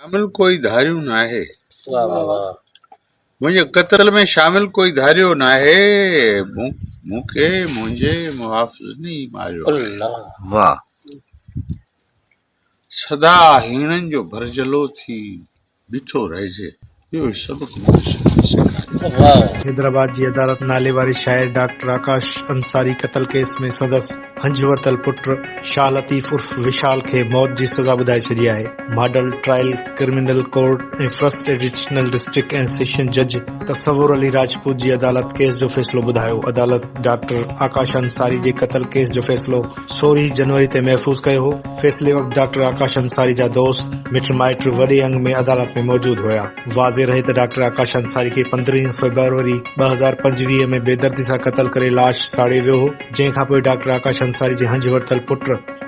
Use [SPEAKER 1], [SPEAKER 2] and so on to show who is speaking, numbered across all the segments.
[SPEAKER 1] شامل ڪوئي ڌاريون ناهي. منهنجي قتل ۾ شامل ڪوئي ڌاريو ناهي. مون کي منهنجي محافظن ئي ماريو آهي. سدا هيڻن جو ڀرجهلو ٿي بيٺو رهجي، اهو ئي سبق مون کي سنڌ سيکاريو.
[SPEAKER 2] حيدرآباد جي عدالت ناليواري شاعر ڊاڪٽر آڪاش انصاري قتل ڪيس ۾ سندس هنج ورتل پٽ شاهه لطيف عرف وشال کي موت جي سزا ٻڌائي ڇڏي آهي. Model trial criminal court ۽ first additional district and session جج تصور علي راجپوت جي عدالت ڪيس جو فيصلو ٻڌايو. عدالت ڊاڪٽر آڪاش انصاري جي قتل ڪيس جو فيصلو 16 جنوري تي محفوظ ڪيو هو. فيصلي وقت ڊاڪٽر آڪاش انصاري جا دوست، مٽ مائٽ وڏي انگ ۾ عدالت ۾ موجود هيا. واضح رهي ته ڊاڪٽر آڪاش انصاري کي 15 فيبروري 2025 ۾ بيدردي سان قتل ڪري لاش ساڙيو ويو هو، جنهن کانپوء ڊاڪٽر آڪاش انصاري جي هنج ورتل پٽ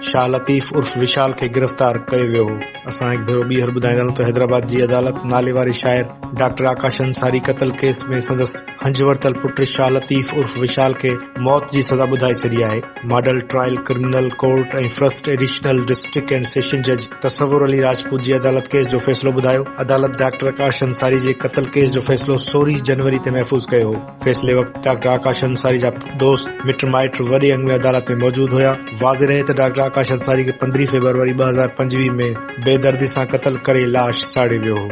[SPEAKER 2] شاهه لطيف عرف وشال کي گرفتار ڪيو ويو هو. اسان هڪ ڀيرو ٻيهر ٻڌائيندا هلون ته حيدرآباد جي عدالت ناليواري شاعر ڊاڪٽر آڪاش انصاري قتل ڪيس ۾ سندس هنج ورتل پٽ شاهه لطيف عرف وشال کي موت جي سزا ٻڌائي ڇڏي آهي. Model trial criminal court ۽ first additional district and session جج تصور علي راجپوت جي عدالت ڪيس جو فيصلو ٻڌايو. عدالت ڊاڪٽر آڪاش انصاري جي قتل ڪيس جو فيصلو 16 جنوري تي محفوظ ڪيو هو. فيصلي وقت ڊاڪٽر آڪاش انصاري جا دوست، مٽ مائٽ وڏي انگ ۾ عدالت ۾ موجود هيا. واضح رهي ته ڊاڪٽر آڪاش انصاري کي 15 فيبروري 2025 ۾ بيدردي سان قتل ڪري لاش ساڙيو ويو هو.